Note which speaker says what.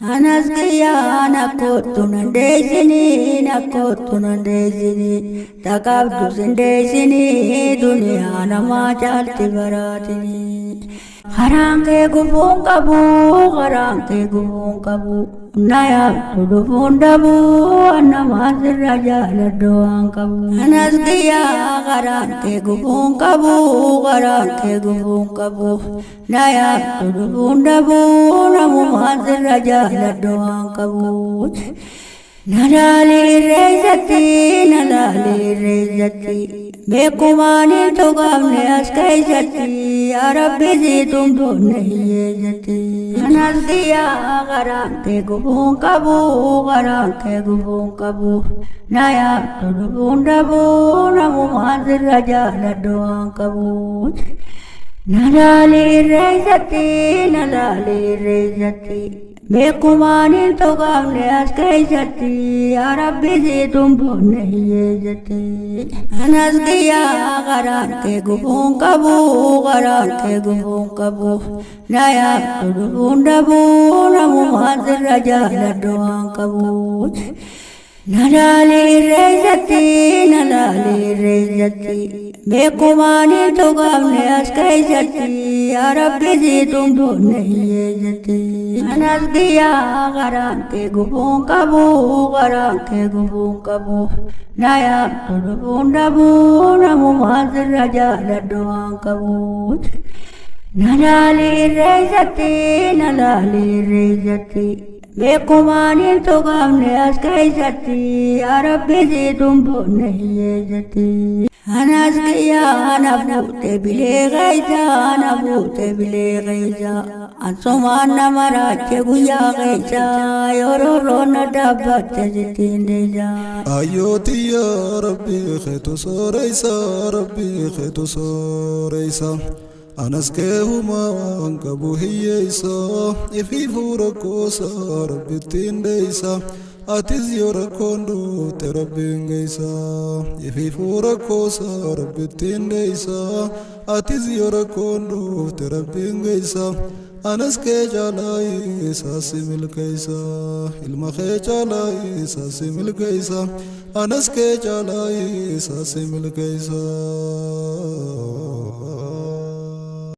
Speaker 1: Anas kiyyaa nakkottu nan deessinii nakkottu nan deessinii taqabdu sin deessinii duniyaa namaa caalti baraatinii. Karaan kee gufuun qabu karaan kee gufuun qabu na yaabdu dhufuun dhabuu namaa sirra jaaladhu waan qabu. Anas kiyyaa karaan kee gufuun qabu karaan kee gufuun qabu na yaabdu dhufuun dhabuu namumaa sirra jaaladhu waan qabu. Nalaalee irreessatti nalaalee irreessatti beekumaan hin tuqamne as keessatti yaa Rabbi siituun boonne hiyyeessatti. Anas kiyyaa karaan kee gufuun qabu karaan kee gufuun qabu na yaabdu dhufuun dhabuu namumaan sirra jaaladhu waan qabu. Nalaalee irreessatti nalaalee irreessatti. Beekumaan hin tuqamne as keessatti yaa Rabbi siituun boonne hiyyeessatti. Anas kiyyaa karaan kee gufuun qabu karaan kee gufuun qabu na yaabdu dhufuun dhabuu namumaan sirra jaaladhu waan qabu. Nalaalee irreessatti nalaalee irreessatti beekumaan hin tuqamne as keessatti yaa Rabbi siituun boonne hiyyeessatti. Anas kiyyaa karaan kee gufuun qabu karaan kee gufuun qabu na yaabdu dhufuun dhabuu namumaan sirra jaaladhu waan qabu. Nalaalee irreessatti nalaalee irreessatti. Beekumaan hin tuqamne as keessatti yaa Rabbi siituun boonne hiyyeessatti. Anas kiyyaa ana fuute bilee keessa ana fuute bilee keessa ansumaan nama raache guyyaa keessa yeroo roona dhaabbatte sittiin deessa.
Speaker 2: Ayyootiyya Rabbii keetu sooreysa Rabbii keetu sooreysa. Anas kee humaa waan qabu hiyyeeysa ifiifuu rakkoosa rabbittiin deeysa atis yoo rakkoon dhufte rabbiin geeysa ifiifuu rakkoosa rabbittiin deeysa atis yoo rakkoon dhufte rabbiin geeysa anas kee caalaa isaa si milkeeysa ilma kee caalaa isaa si milkeeysa anas kee caalaa isaa si milkeeysa.